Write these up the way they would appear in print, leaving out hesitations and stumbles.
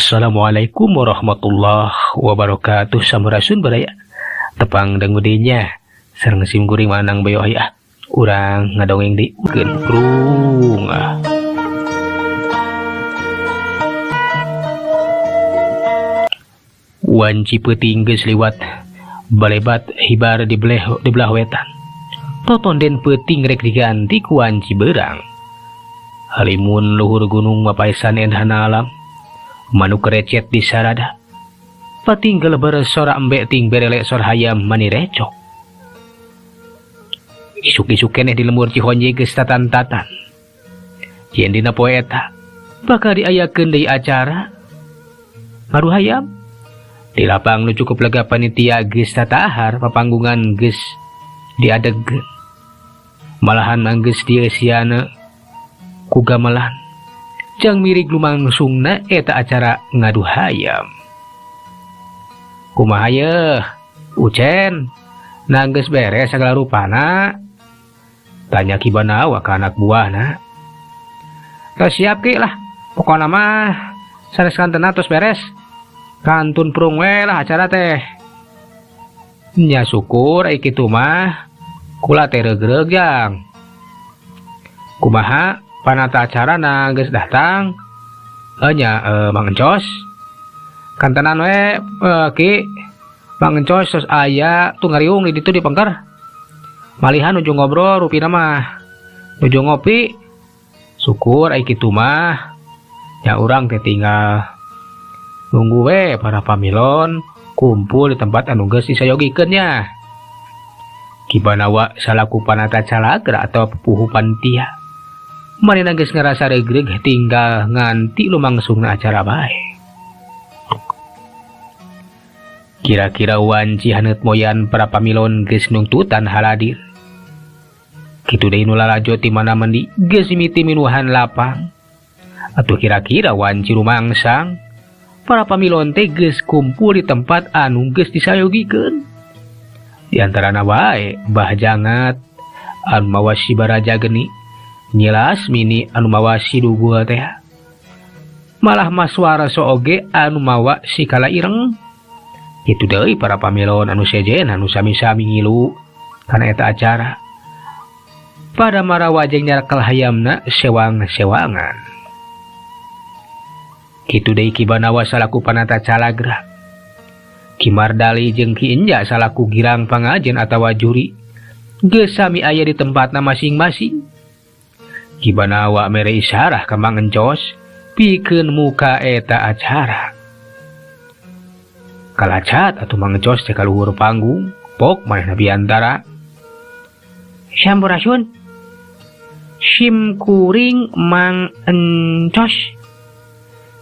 Assalamualaikum warahmatullahi wabarakatuh. Sampurasun, baraya. Tepang dangu deui nya sareng sim kuring Manang Bayo. Ah, urang ngadongeng di prung ah. Wanci peuting geus liwat balebat hibar di beleh di belah wetan. Totonden peuting rek diganti ku wanci beurang. Halimun luhur gunung mapaesan endahna alam. Manuk recet di sarada. Pating geleber sora embe ting berelek sor hayam mani recok. Isuk-isuk keneh di lembur Cihonje geus tatan-tatan. Yen dina poe eta bakal diayakeun deui acara ngadu hayam. Di lapang nu cukup lega panitia geus tatahar papanggungan geus diadegkeun. Malahan geus dieusiana ku gamelan. Jang mirig lumangsungna eta acara ngadu hayam. Kumaha yeuh? Ucen, nah geus beres sagala rupana? Tanya Ki Banawa ka anak buahna. Tos siap, Ki, lah. Pokona mah sanes kantena tos beres. Kantun prung we lah acara teh. Nya syukur ai kitu mah. Kula teh regreg jang. Kumaha panata acarana geus datang? Nya Mang Encos. Kantenan we Ki. Mang Encos tos aya tuh ngariung di ditu di pengker. Malihan nuju ngobrol rupina mah. Nuju ngopi. Syukur ai kitu mah. Ya urang teh tinggal nunggu we para pamilon kumpul di tempat anu geus disayogikeun nya. Ki Banawa salaku panata calagra atau pupuhu panitia. Manehna geus ngarasa regreg tinggal nganti lumangsungna acara bae. Kira-kira wanci haneut moyan para pamilon geus nungtutan haladir. Kitu deui nu lalajo ti mana mendi geus mimiti minuhan lapang. Atuh kira-kira wanci rumangsang para pamilon teh geus kumpul di tempat anu geus disayogikeun. Di antarana wae Bah Jangat anu mawa si Baraja Geni, Nyi Lasmini anu mawa si Dugul teh. Malah Mas Warso oge anu mawa si Kala Ireng. Kitu deui para pamilon anu sejen anu sami-sami ngilu kana eta acara. Pada marawa jeung nyarekel hayamna sewang-sewangan. Kitu deui Ki Banawa salaku panata calagra. Ki Mardali jeung Ki Enja salaku girang pangajen atawa juri geus sami aya di tempatna masing-masing. Ki Banawa mere isyarah ka Mang Encos pikeun muka eta acara. Kalacat atuh Mang Encos teh ka luhur panggung, pok manehna biantara. Sampurasun. Sim kuring Mang Encos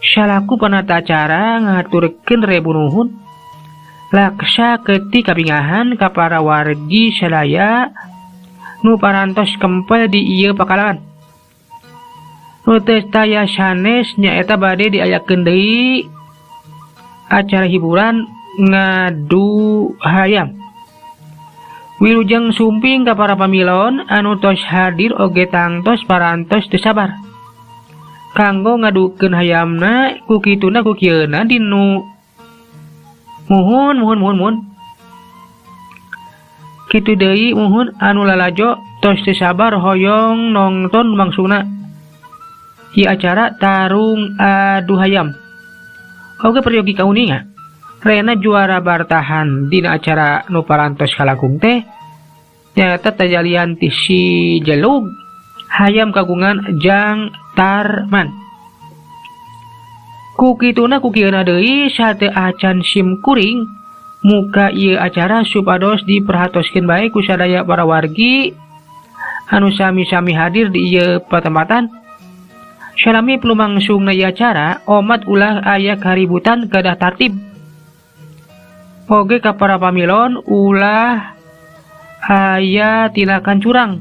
salaku panata acara ngaturkeun rebu nuhun laksa keti kabingahan ka para wargi sadaya nu parantos kempel di ieu pakalangan. Nu teu taya sanes nyaeta bade diayakeun deui acara hiburan ngadu hayam. Wilujeng sumping ka para pamilon anu tos hadir oge tangtos parantos teu sabar kanggo ngadukeun hayamna ku kituna ku kieuna dinu muhun muhun muhun muhun. Kitu deui muhun anu lalajo tos teu sabar hoyong nongton mangsungna ieu acara tarung adu hayam. Oge peryogi kauninga rena juara bartahan dina acara nu parantos kalakung teh nyaeta tajalian ti si Jelug hayam kagungan Jang Tarman. Ku kituna ku kieuna deui sate acan sim kuring muka ieu acara supados diperhatoskeun bae ku sadaya para wargi anu sami-sami hadir di ieu patempatan. Salami lumangsungna ieu acara omat ulah aya kaributan kedah tartib. Oge ka para pamilon ulah aya tindakan curang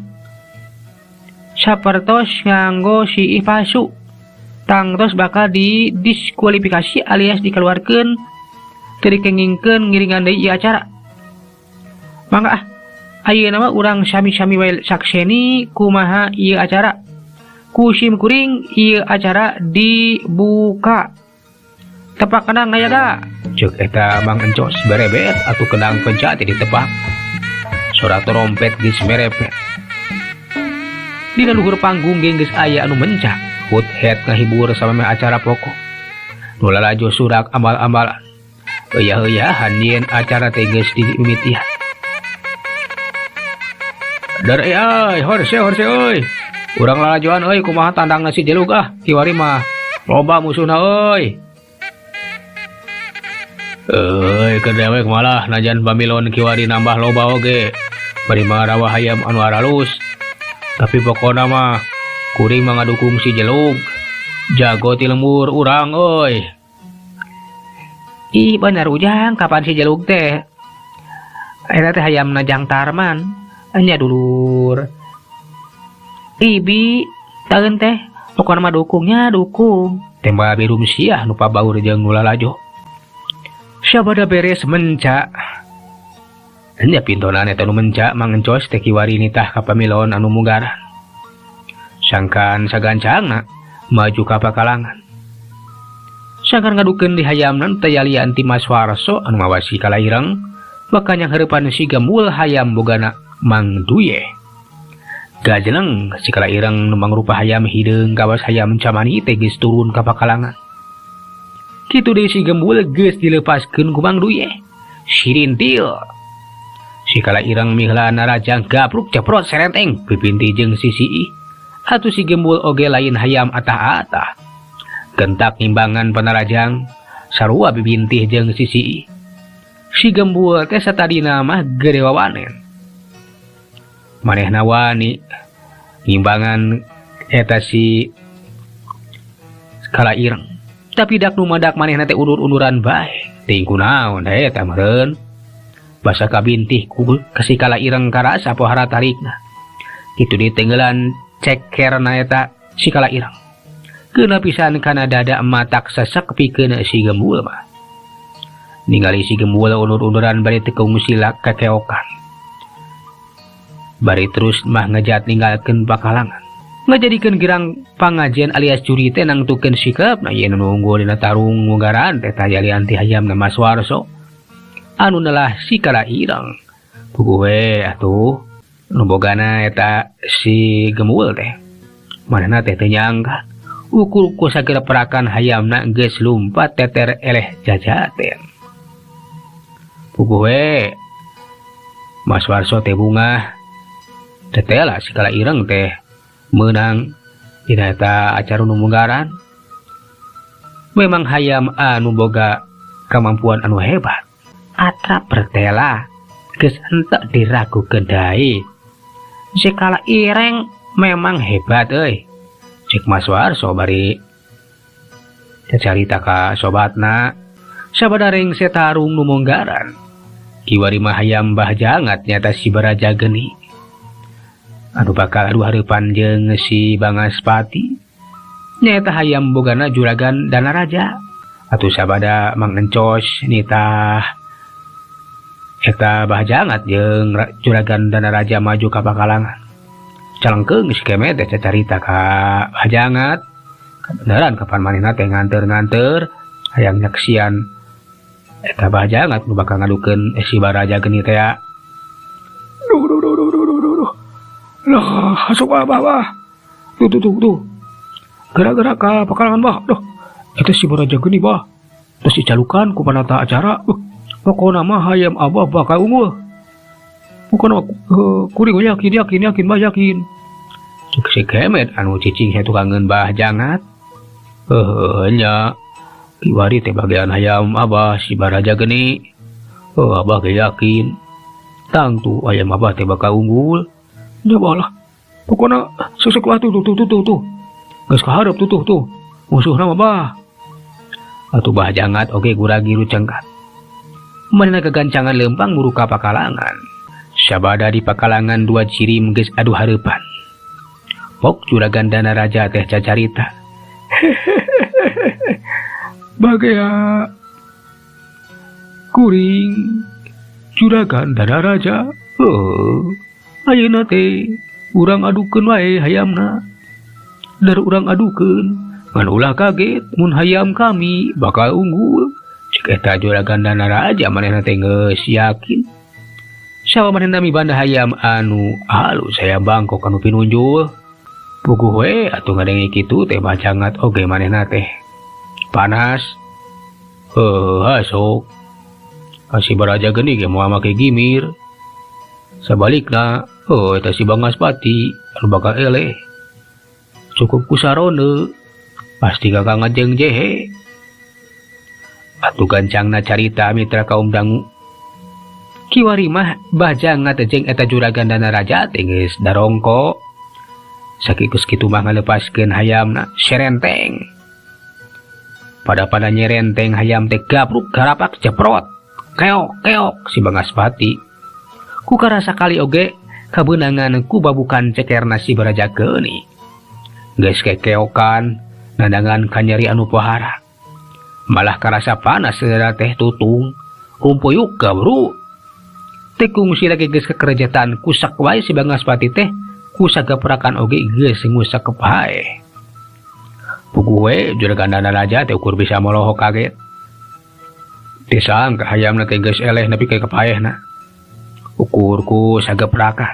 sapertos nganggo siih palsu tangtos bakal didiskualifikasi alias dikeluarkeun teu dikengingkeun ngiringan deui ieu acara. Mangga ah ayeuna mah urang sami-sami wae sakseni kumaha ieu acara. Ku sim kuring ieu acara dibuka. Tepak kendang na da. Cek eta Mang Encos berebet atuh kendang penca teh ditepak. Sora trompet geus merepet. Dina luhur panggung ge geus aya anu mencak. Hut het ngahibur samemeh acara pokok. Nu lalajo surak ambal-ambalan. Euya-euyahan yen acara teh geus dimimitian. Dar euy, horse horse euy. Urang lalajoan euy kumaha tandangna si Jelug ah, kiwari mah loba musuhna euy. Euy, keur dewek malah najan pamilon kiwari nambah loba oge. Bari mah rawa hayam anu aralus. Tapi pokona mah kuring mah ngadukung si Jelug. Jago ti lembur urang euy. Ih bener Ujang, kapan si Jelug teh? Eta teh hayamna Jang Tarman. Nya dulur. Ibi taeun teh pokona mah dukungnya dukung. Tembak birum siah nu pabaur jeung nu lalajo. Sabada beres menca. Nya pintonan eta nu menca Mang Encos teh kiwari nitah ka pamilon anu mugaran. Sangkan sagancangna maju ka pakalangan. Sangkan ngadukeun di hayamna teh yalian ti Mas Warso anu mawasi kalaireng bakal nyanghareupan si Gembul hayam bogana Mang Duye. Gajeneng si kalaireng nu mangrupa hayam hideung kawas hayam camani teh geus turun ka pakalangan. Kitu deui si Gembul geus dilepaskeun ku Mang Duye. Sirintil. Si kalaireng miheulaan narajang gapruk ceprot serenteng pipinti jeung sisi. Atuh si Gembul oge lain hayam atah-atah. Gentak ngimbangan panarajang sarua bibintih jeung sisi. Si Gembul teh satadina mah gede wawanen. Manehna wani ngimbangan eta si kalaireng. Tapi dak numadak manehna teh undur-unduran bae. Teuing kunaon eta meureun. Basa kabintih ku si kalaireng karasa pohara tarikna. Kitu ditenggelan cekerna eta si kalaireng. Keuna pisan kana dada matak sesek pikeun si Gembul mah. Ningali si Gembul undur-unduran bari teu kungsi kakeokan. Bari terus mah ngejat ninggalkeun pakalangan. Ngajadikeun girang pangajian alias juri teh nangtukeun sikapna yen nu unggul dina tarung munggaran teh tayalian ti hayamna Mas Warso. Anu nelah si kalaireng. Puguh we atuh nu bogana eta si Gembul teh. Manehna teh teu nyangka ukur ku sagala perakan hayamna geus lumpat teter eleh jajaten. Puguh we Mas Warso teh bungah. Tetela si kalaireng teh meunang dina eta acara nu munggaran. Memang hayam anu boga kemampuan anu hebat. Atrap bertela geus henteu diragukeun deui. Si kalaireng memang hebat euy. Cek Mas Warso bari cacarita ka sobatna. Sabada rengse tarung nu munggaran. Kiwari mah hayam bah jangat nyata si Baraja Geni. Anu bakal adu hareupan jeung si Bangaspati. Nyaeta hayam bogana juragan Danaraja. Atuh sabada Mang Encos nitah eta bah jangat jeung juragan Danaraja maju ka pakalangan. Calengkeung si Kemet teh cacarita ka bah jangat. Kabeneran kapan manehna teh nganteur-nganteur hayang nyaksian eta bah jangat nu bakal ngadukeun si Baraja Geni teh. Duh duh duh duh duh duh duh. Lah, masuk bah bah. Tuh tuh tuh tuh. Gara-gara ka pakalangan bah. Duh. Eta si Baraja Geni bah. Terus dicalukan ku panata acara. Pokona mah hayam abah bakal unggul. Pokona kuring yakin yakin yakin bah yakin. Cek si Kemet anu cicing satukangeun bah jangat. Heuh nya. Kiwari teh bagian hayam abah si Baraja Geni. Heuh abah ge yakin. Tangtu hayam abah teh bakal unggul. Nya balah. Pokona sesek lah tuh tuh tuh tuh tuh. Geus kahareup tuh tuh tuh. Musuhna mah bah. Atuh bah jangat oge guragiru cengkat. Manehna gagancangan leumpang buru ka pakalangan. Sabada di pakalangan dua jirim geus adu hareupan. Pok juragan Danaraja teh cacarita. Bagea kuring juragan Danaraja. Heuh. Ayeuna teh urang adukeun wae hayamna. Dar urang adukeun Ngan ulah kaget mun hayam kami bakal unggul. Cek eta juragan Danaraja manehna teh geus yakin. Sawa manehna mibanda hayam anu halus hayam Bangkok anu pinunjul. Puguh we atuh ngadenge kitu teh bajangat oge manehna teh. Panas. Heuh sok. Si Baraja Geni ge moal make gimir. Sabalikna, heuh eta si Bangaspati anu bakal eleh. Cukup ku sarone pasti kakang ngajeng jehe. Atuh gancangna carita mitra kaum dangu. Kiwari mah bajangat jeung eta juragan Danaraja teh geus darongko. Sakikus kitu mah ngalepaskeun hayamna serenteng. Pada-pada nyerenteng hayam teh gabruk garapak jeprot. Keok keok si Bangaspati. Ku karasa kali oge kabeunangan ku babukan cekerna si Baraja Geni. Geus kekeokan nandangan kanyeri anu pohara. Malah karasa panas seudara teh tutung rumpuyuk gabru. Teh kungsi lagi geus kekerejetan kusak wae si Bangaspati teh kusagaprakan oge geus ngusak kepae. Puguh we juragan Danaraja teh ukur bisa molohok kaget. Teh sangka hayamna teh geus eleh nepi ka kepaehna. Ukur ku sagaprakan.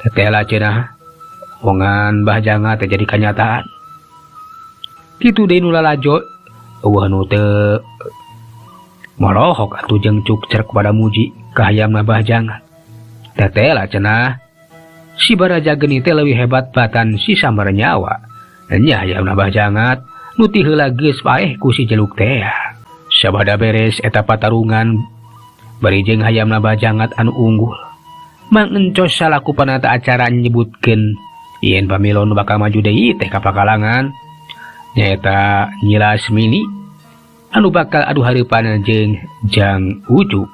Teteh cenah omongan Bah Janga teh jadi kanyataan. Kitu deui nu lalajo eueuh nu teu molohok atuh jeung cuk cerek pada muji ka hayamna Bah Janga. Teteh cenah si Baraja Geni teh leuwih hebat batan si Sambar Nyawa. Nya hayamna Bah Jangat nu ti heula geus paeh ku si jeluk teh. Sabada beres eta patarungan bari jeung hayamna Bah Jangat anu unggul. Mang Encos salaku panata acara nyebutkeun yen pamilo nu bakal maju deui teh ka pakalangan nyaeta Nyi Lasmini anu bakal adu hareupan jeung Jang Uju.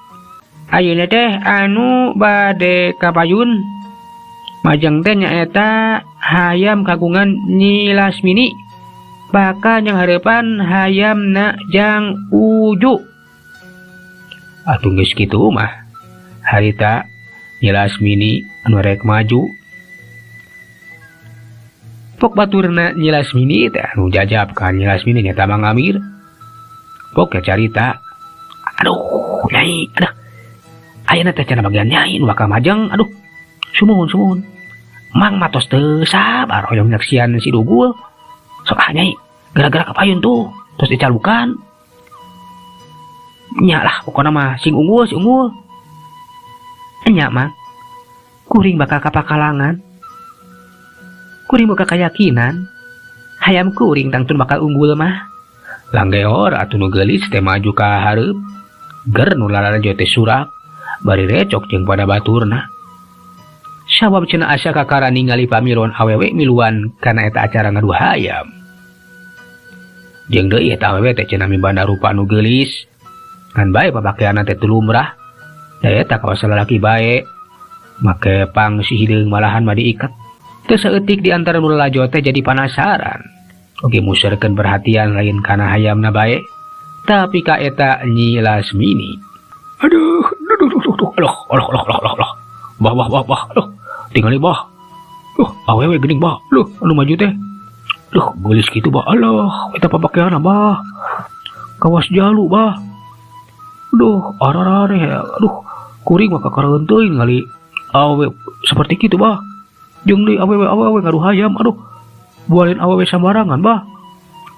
Ayeuna teh anu bade kapayun majeng teh nyaeta hayam kagungan Nyi Lasmini bakal nyanghareupan hayamna Jang Uju. Atuh geus kitu mah harita Nyi Lasmini anu rek maju. Pok baturna Nyi Lasmini teh anu jajab ka Nyi Lasmini nyaeta Mang Amir. Pok ya carita. Aduh, nyai, aduh. Ayeuna teh cenah bagian nyai nu bakal majeng, aduh. Sumuhun, sumuhun. Mang matos teu sabar hoyong nyaksian si Dugul. Sok ah nyai, gara-gara kapayun tuh, terus dicalukan. Nya lah pokona mah sing unggul, sing unggul. Nya Mang, kuring bakal kapakalangan. Kuring boga keyakinan hayam kuring tangtun bakal unggul mah. Langgeor atuh nu geulis teh maju ka hareup. Ger nu lalalajo teh surak bari recok jeung pada baturna. Sabab cenah asa kakara ningali pamiron awewe miluan kana eta acara ngadu hayam. Jeung deui eta awewe teh cenah mibanda rupa nu geulis. Ngan bae papakeanna teh teu lumrah. Da eta kawas lalaki bae make pang si hideung malahan mah diiket. Teu saeutik di antara nu lalajo teh jadi panasaran. Oge muserkeun perhatian lain kana hayamna bae, tapi ka eta Nyi Lasmini. Aduh, aduh, aduh, aduh, aduh, aduh, aduh, aduh, aduh, bah, bah, bah, bah, aduh, tingali bah. Duh, awewe geuning bah, duh, anu maju teh. Duh, geulis kitu bah, alah, eta papakeanna bah. Kawas jalu bah. Duh, ararareh, aduh, kuring mah kakareun teuing ngali awewe seperti kitu bah. Jeung deui awewe awewe ngadu hayam, aduh, bualin awewe sambarangan bah.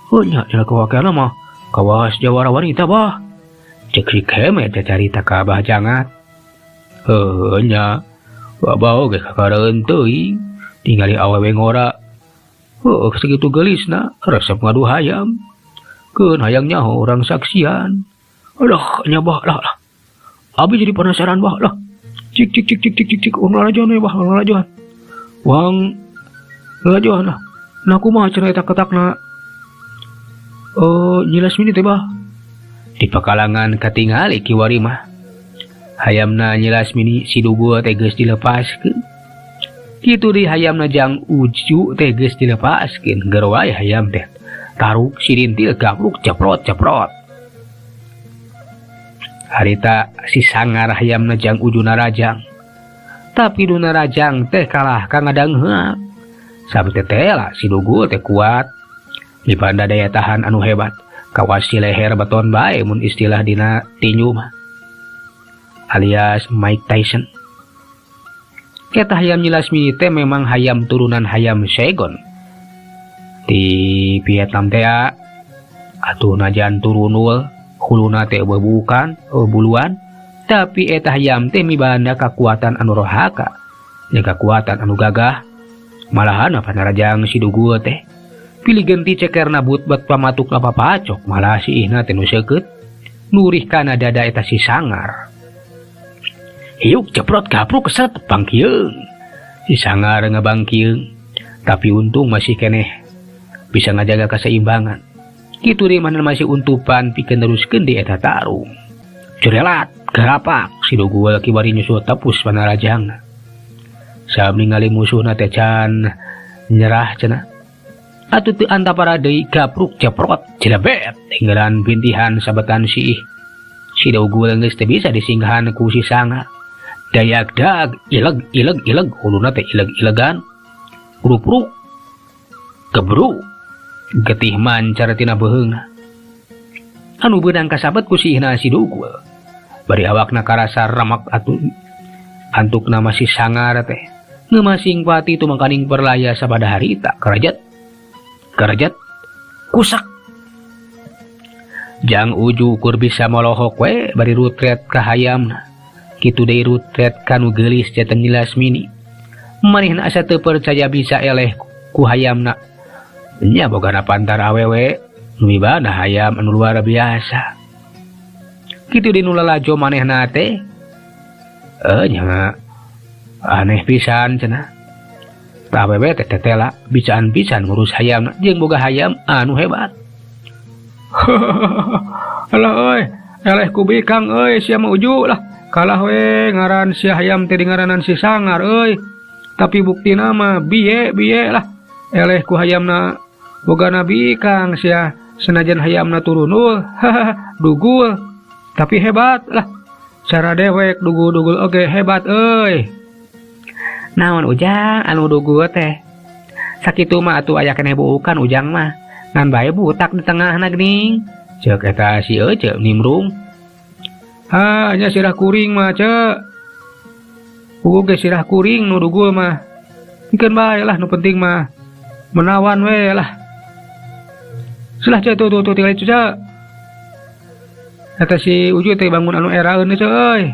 Heuh nya nya kawakeanna mah kawas jawara wanita bah. Cek si Kemet teh carita ka Abah Jangat. Heuh nya, babah oge kakareun teuing tingali awewe ngora. Heuh sakitu geulisna resep ngadu hayam. Keun hayang nyaho urang saksian. Aduh nya bah lah lah. Abi jadi penasaran bah lah. Cik cik cik cik cik cik cik urang lalajoan we bah, urang lalajoan. Wang lalajoan lah. Nah kumaha cenah eta ketakna? Nyi Lasmini teh bah. Di pakalangan katingali kiwari mah. Hayamna Nyi Lasmini si Dugul teh geus dilepaskeun. Kitu di hayamna Jang Uju teh geus dilepaskeun. Geur wae hayam teh. Taruk sirintil gabruk ceprot ceprot. Harita si sangar hayamna Jang Uju narajang. Tapi nu narajang teh kalah ka ngadangheuk. Sampe teh lah si Dugul teh kuat. Mibanda daya tahan anu hebat, kawas si leher beton bae mun istilah dina tinju mah. Alias Mike Tyson. Eta hayam Nyi Lasmini teh memang hayam turunan hayam Saigon. Di Vietnam teh atuh najan turunul huluna teh bukan buluan, tapi eta hayam teh mibanda kakuatan anu rohaka, jeung kakuatan anu gagah. Malahan panarajang si dugul teh pilih genti cekerna but-but pamatuk papacok, malah si ihna teh nu seukeut nurih kana dada eta si sangar. Hiuk ceprot gapruk keset bangkieung. Si sangar ngabangkieung, tapi untung masih keneh bisa ngajaga keseimbangan. Kitu deui mana masih untupan pikeun neruskeun di eta tarung. Curelat garapak si dugul kiwari nyusul tepus panarajangna. Saat ningali musuhna teh can nyerah cenah. Atuh teu antapara deui gapruk ceprot jelebet tinggalan bintihan sabetan si ih. Si dugul geus teu bisa disinggahan ku si sangar. Dayak dag ileg ileg ileg huluna teh ileg ilegan. Rupruk gebru getih mancar tina beuheungna. Anu beunang kasabet ku si ihna si dugul. Bari awakna karasa remek atuh antukna masih sangar teh. Ngemasing pati tumangkaning perlaya sabada harita kerajat kerajat kusak. Jang uju ukur bisa molohok we bari rutret ka hayamna. Kitu deui rutret ka nu geulis jatan Nyi Lasmini. Manehna asa teu percaya bisa eleh ku hayamna. Nya bogana pantar awewe nu mibanda hayam anu luar biasa. Kitu deui nu lalajo manehna teh. Nya aneh pisan cenah. Awewe teh tetela bicaan pisan ngurus hayamna jeung boga hayam anu hebat. Alah euy, eleh ku bikang euy sia mah uju lah. Kalah we ngaran si hayam teh dingaranan si sangar euy. Tapi buktina mah biye biye lah. Eleh ku hayamna bogana bikang sia senajan hayamna turunul, dugul. Tapi hebat lah. Cara dewek dugul-dugul oge hebat euy. Naon ujang anu dugul teh? Sakitu mah atuh aya keneh buukan ujang mah. Ngan bae butak di tengahna geuning. Ceuk eta si Ece nimrung. Ha, nya sirah kuring mah cek. Puguh ge sirah kuring nu dugul mah. Pikeun bae lah nu penting mah menawan we lah. Sulah cek tuh tuh tuh tinggal cek. Eta si Uju teh bangun anu eraeun cek euy.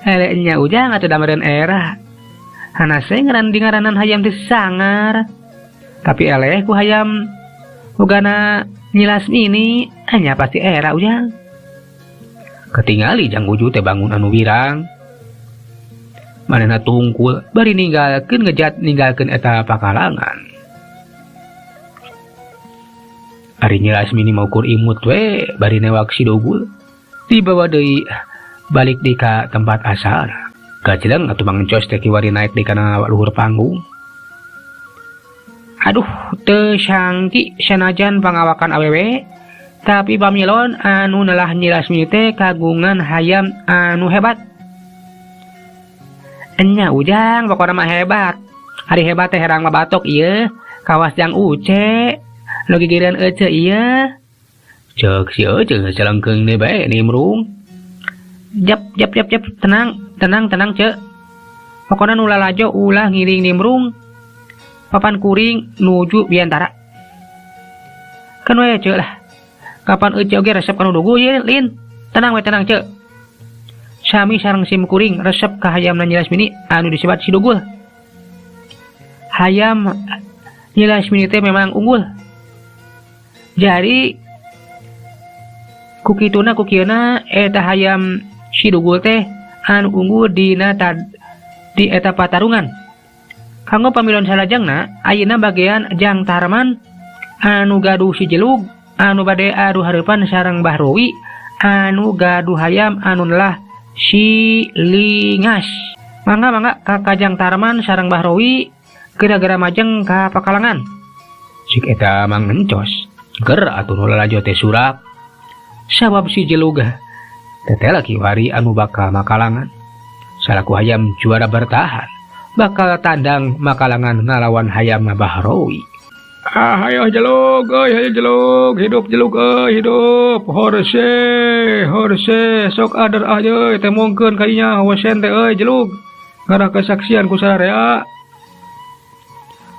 Eleh nya ujang atuh da meureun era. Hanase ngaran di ngaranan hayam teh sangar. Tapi eleh ku hayam bogana Nyi Lasmini hanya pasti era ujang. Ketingali jang Uju teh bangun anu wirang. Manehna tungkul bari ninggalkeun ngejat ninggalkeun eta pakalangan. Ari Nyi Lasmini mah ukur imut we bari newak si dugul dibawa deui balik di ka tempat asal. Gajeleng atuh Mang Encos teh kiwari naik di kana luhur panggung. Aduh, teu sangki sanajan pangawakan awewe, tapi pamilon anu nelah Nyi Lasmini teh kagungan hayam anu hebat. Enya ujang pokona mah hebat. Ari hebat teh herang mah batok ieu, kawas jang uce. Nu gigireun ece ieu. Ceuk si ece celengkeung deui bae nimrung. Jap jap jap jap, tenang tenang tenang cek. Pokona nu lalajo ulah ngiring nimrung. Papan kuring nuju biantara. Kan we cek lah. Kapan ece oge resep kanu dugu ye lin. Tenang we tenang cek. Sami sareng sim kuring resep ka hayam Nyi Lasmini anu disebat si dugul. Hayam Nyi Lasmini teh memang unggul. Jadi kukituna kukieuna eta hayam si dugul teh anu unggul dina di eta patarungan. Kanggo pamilon salajengna ayeuna bagian Jang Tarman anu gaduh si jelug anu bade adu hareupan sareng Bahrowi anu gaduh hayam anu nelah si lingas. Mangga mangga ka Kajang Tarman sareng Bahrowi gara-gara majeng ka pakalangan. Cik eta Mang Encos ger atuh nu lalajo teh surak. Sabab si jelug teteh kiwari anu bakal makalangan. Salaku hayam juara bertahan bakal tandang makalangan ngalawan hayam Bahrowi. Ah, ayo jeluk, euy, ayo jeluk, hidup jeluk euy, hidup. Horse, horse, sok ader ah euy, temongkeun ka inya hosen teh euy jeluk. Ngarah kesaksian ku sararea.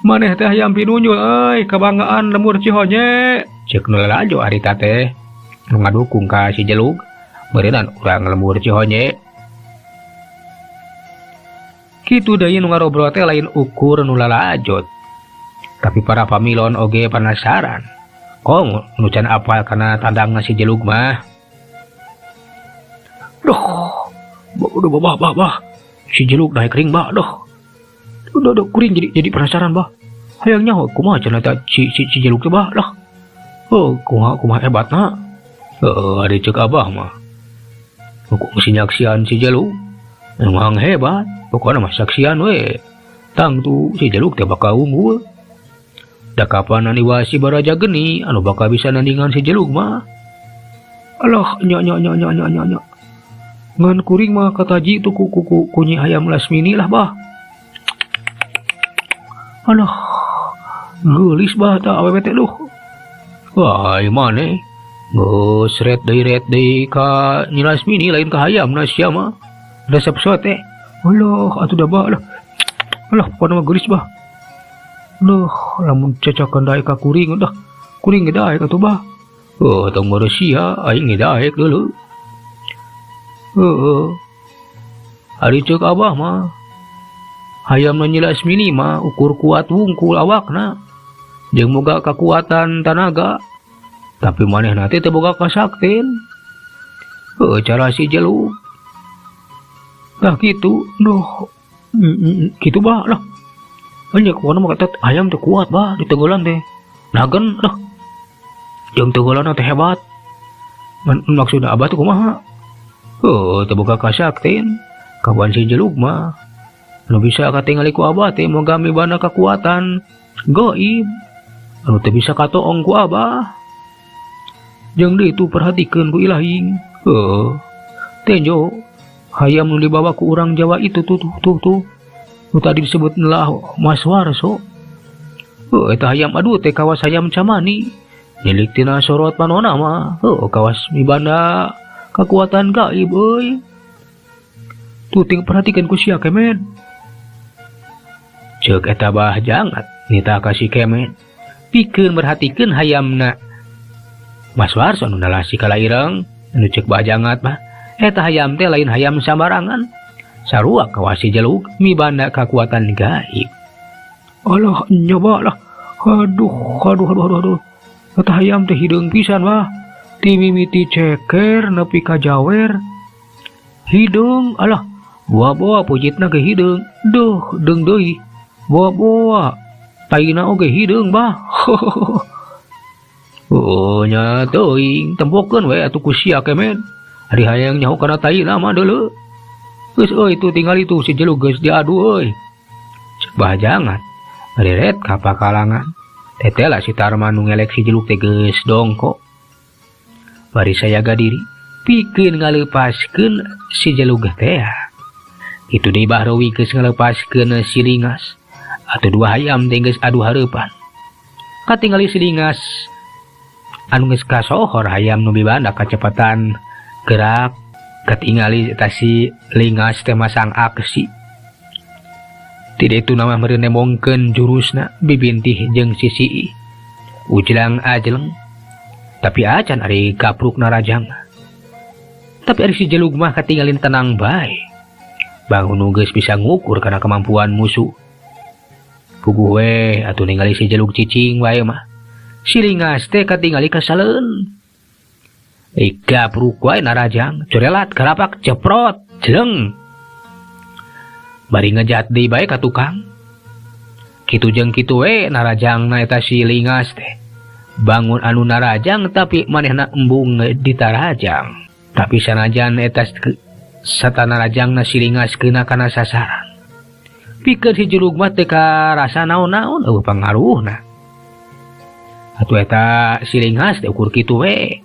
Maneh teh hayam pinunjul euy, kabanggaan lembur Cihonye. Ceuk nu lalajo harita teh nu ngadukung ka si jeluk, meureunan urang lembur Cihonye. Kitu deui nu ngarobrol teh lain ukur nu lalajot. Tapi para pamilon oge penasaran. Komo nu can apal kana tandangna si jelug mah. Duh, duh, bah, bah, bah. Si jelug naik ring bah, duh. Duh, duh, kuring jadi penasaran bah. Hayang nyaho kumaha cenah eta si jelug teh bah, duh. Oh, kumaha kumaha hebatna. Heeh, ari ceuk abah mah. Hukum si nyaksian si jelug. Emang hebat, pokokna mah saksian we. Tangtu si jelug teh bakal unggul. Da kapan iwa si baraja geni anu bakal bisa nandingan si jelug mah. Alah, nya nya nya nya nya nya nya. Ngan kuring mah kataji tu ku ku ku kunyi hayam Lasmini lah bah. Alah, geulis bah ta awewe teh duh. Wah, maneh geus ret deui ka Nyi Lasmini lain ka hayamna sia mah. Resep sote. Alah, atuh da bah lah. Alah, pokona mah geulis bah. Duh, lamun cacakan daek ka kuring dah. Kuring ge daek atuh bah. Oh, tong ngurus sia, aing ge daek deuleu. Heeh. Ari ceuk abah mah hayamna Nyi Lasmini mah ukur kuat wungkul awakna. Jeung boga kakuatan tanaga. Tapi manehna teh teu boga kasakten. Heuh, cara si jelug. Tah kitu, duh. Kitu bah lah. Anya kuana mah kata hayam teh kuat bah ditenggelan teh. Nagen dah. Jeung tenggelan teh hebat. Maksudna abah teh kumaha? Heuh, teu boga kasakten. Kawan si jelug mah nu bisa katingali ku abah teh moga mibanda kakuatan gaib anu teu bisa katoong ku abah. Jeung deui tu perhatikeun ku ilahing. Heuh. Tenjo hayam nu dibawa ku urang Jawa itu tuh tuh tuh tuh. Nu tadi disebut lah Mas Warso. Heuh, eta hayam aduh teh kawas hayam camani. Nilik tina sorot panona mah. Heuh, kawas mibanda kakuatan gaib euy. Tuh ting perhatikan ku sia kemed. Ceuk eta bah jangat nita ka si kemed. Pikeun merhatikeun hayamna Mas Warso nu nalasi kalaireng nu ceuk bah jangat mah. Eta hayam teh lain hayam sambarangan. Sarua kawasi jelug mibanda kakuatan gaib. Alah nyoba lah. Aduh, aduh, aduh, aduh, aduh. Eta hayam teh hideung pisan mah. Ti mimiti ceker nepi ka jawer. Hideung, alah. Boa-boa pujitna ge hideung. Duh, deung deui. Boa-boa taina oge hideung bah. Oh, nya teuing tempokeun we atuh ku sia kemed. Ari hayang nyaho kana taina mah deuleu. Geus euy tu tingali tu si jelug geus diadu euy. Ceuk bah jangat. Reret ka pakalangan. Tetela si Tarman nu ngelek si jelug teh geus dongko. Bari sayaga diri pikeun ngaleupaskeun si jelug teh. Kitu deui Bahrowi geus ngaleupaskeun si Lingas. Atuh dua hayam teh geus adu hareupan. Katingali si Lingas anu geus kasohor hayam nu mibanda kacepatan gerak. Katingali eta si Lingas teh masang aksi. Tidak itu nama meureun nemongkeun jurusna bibintih jeung sisi ujlang ajleng. Tapi acan ari gapruk narajang. Tapi ari si jelug mah katingalin tenang bae. Bangun nu geus bisa ngukur kana kemampuan musuh. Puguh we atuh ningali si jelug cicing wae mah. Si Lingas teh katingali kasaleun. Gapruk wae narajang, corelat karapak ceprot, jleng. Bari ngejat deui bae ka tukang. Kitu jeung kitu we narajangna eta si Lingas teh. Bangun anu narajang tapi manehna embung ditarajang. Tapi sanajan eta satanarajangna si Lingas keuna kana sasaran. Pikeun si jelug mah teu karasa naon-naon eueuh pangaruhna. Atuh eta si Lingas teh ukur kitu we.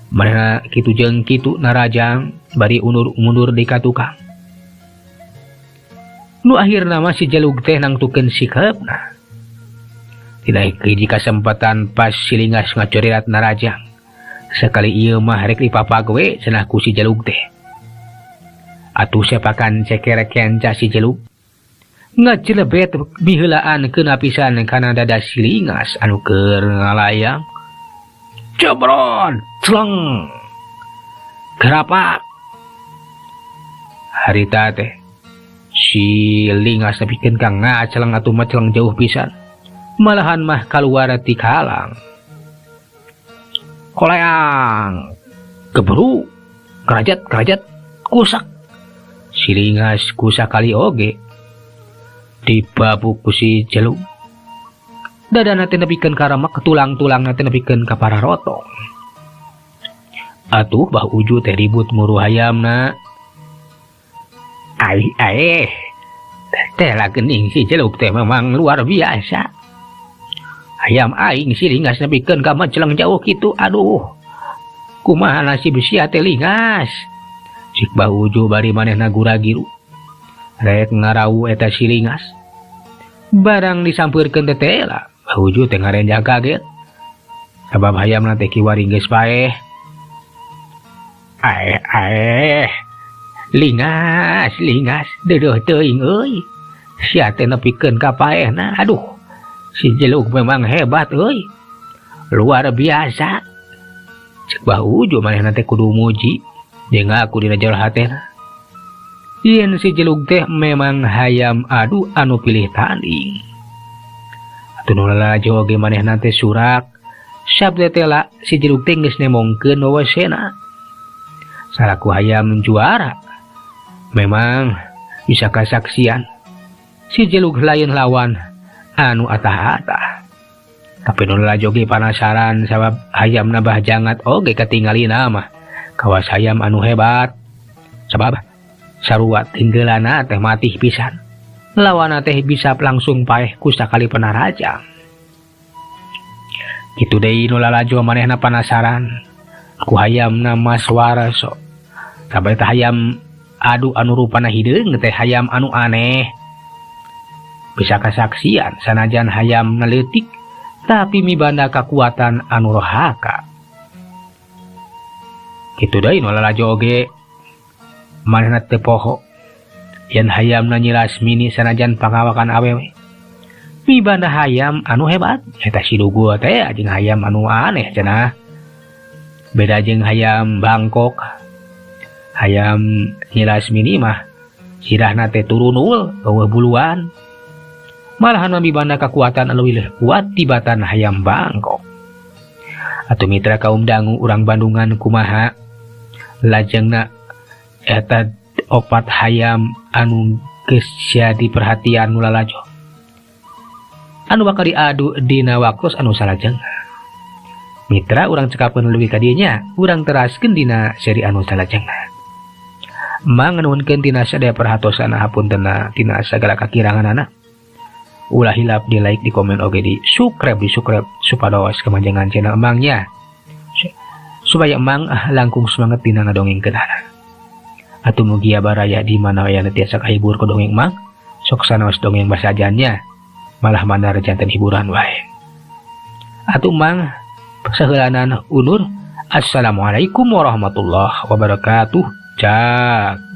Manehna kitu jeung kitu narajang bari undur mundur di ka tukang. Nu akhirna mah si jelug teh nangtukeun sikeupna. Dina hiji kasempatan pas si Lingas ngacurirat narajang. Sakali ieu mah rek dipapag we cenah ku si Jelug teh. Atuh sepakan cekere kenca si Jelug. Ngajelebet miheulaan keuna pisan kana dada si Lingas anu keur ngalayang. Jebron, celeng. Gerapak. Harita teh si Lingas nepikeun ka ngaceleng atuh maceleng jauh pisan. Malahan mah kaluar ti kalang. Koleang keburu kerajat-kerajat kusak. Si Lingas kusakali oge dibabuk ku si Jelug. Dadana teh nepikeun ka remek, tulang-tulangna teh nepikeun ka pararotong. Atuh Bah Uju teh ribut nguru hayamna. Ai ai teh lah geuning si Jelug teh memang luar biasa. Hayam aing si Lingas nepikeun ka maceleng jauh kitu. Aduh, kumaha nasib sia teh Lingas. Cik Bah Uju bari manehna gura-giru. Rek ngarawu eta si Lingas. Barang disampeurkeun teh teh lah, Bah Uju teh ngarenjah kaget. Sabab hayamna teh kiwari geus paeh. Aeh aeh. Lingas, Lingas, deudeuh teuing euy. Sia teh nepikeun ka paehna. Aduh. Si Jelug memang hebat euy. Luar biasa. Cek Bah Uju manehna teh kudu muji jeung ngaku dina jero hatena. Yen si Jelug teh memang hayam adu anu pilih tanding. Atuh nu lalajo oge manehna teh surak. Sabda teh la si Jelug teh geus nemongkeun wawasena. Salaku hayam juara. Memang bisa kasaksian si Jelug lain lawan anu atah-atah. Tapi nu lalajo ge panasaran sabab hayam Bah Jangat oge katingalina mah kawas hayam anu hebat. Sabab sarua tinggalana teh matih pisan. Lawana teh bisa langsung paeh ku sakali penarajang. Kitu deui nu lalajo manehna panasaran ku hayamna Mas Warso. Sampai teh hayam adu anu rupana hideung teh hayam anu aneh. Bisa kasaksian sanajan hayam leutik tapi mibanda kakuatan anu rohaka. Kitu deui nu lalajo oge manehna teu poho yen hayamna Nyi Lasmini sanajan pangawakan awewe. Mibanda hayam anu hebat eta si Dugul teh jeung hayam anu aneh cenah. Beda jeung hayam Bangkok. Hayam Nyi Lasmini mah sirahna teh turunul eueuh buluan. Malahan mibanda kakuatan anu leuwih kuat tibatan hayam Bangkok. Atuh mitra kaum dangu urang Bandungan kumaha lajengna eta opat hayam anu geus jadi perhatian nu lalajo. Anu bakal diadu dina waktos anu salajengna. Mitra urang cekapkeun leuwih ka dieu nya, urang teraskeun dina seri anu salajengna. Manganuhunkeun tina sadaya perhatosana hapuntenna tina sagala kakiranganana. Ulah hilap di like, di komen, oge di subscribe, supados kemanjangan channel emangnya. Supaya emang langkung semangat dina ngadongengkeun anak. Atuh mugia baraya di mana aya tiasa kahibur ku dongeng emang, sok sanaos dongeng basajannya, malah mandar janten hiburan wae. Atuh emang saheulanan unur. Assalamualaikum warahmatullahi wabarakatuh. Cak.